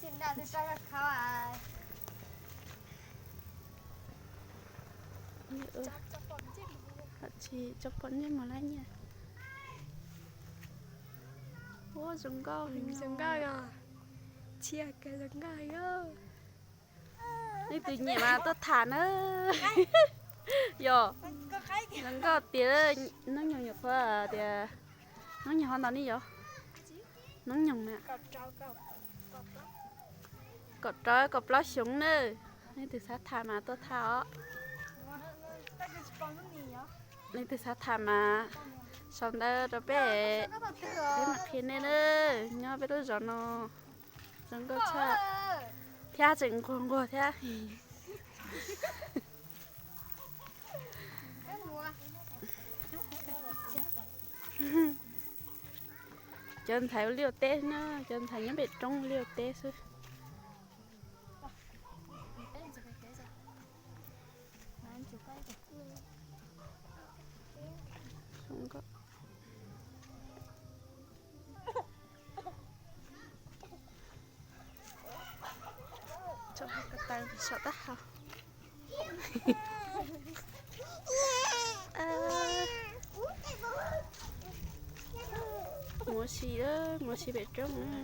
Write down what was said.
Tsis tso pom ntsej muag lawm nyiaj. Ua zoo nkauj, zoo nkauj yog, txhia kiag zoo nkauj yog. Leej twg nyiam mas tuaj tham na. Yog, zoo nkauj tiag. Noob nyoog nyuam qhuav tias, noob nyoog ho ntau ne yog? Noob nyoog na, kaum rau kaum plaub xyoo na. Leej twg xav tham mas tuaj tham os. Leej twg xav tham mas sau ntawv rau peb, peb mam qhia nej na. Nyob peb lub zos no zoo nkauj tshaj, thiab tseem nquag nquag thiab. Cov ntxhais ua liaj ua teb na, cov ntxhais nyob pem roob ua liaj ua teb xwb. Tso ko taw saum taub hau. Muav si, muav si pem roob na.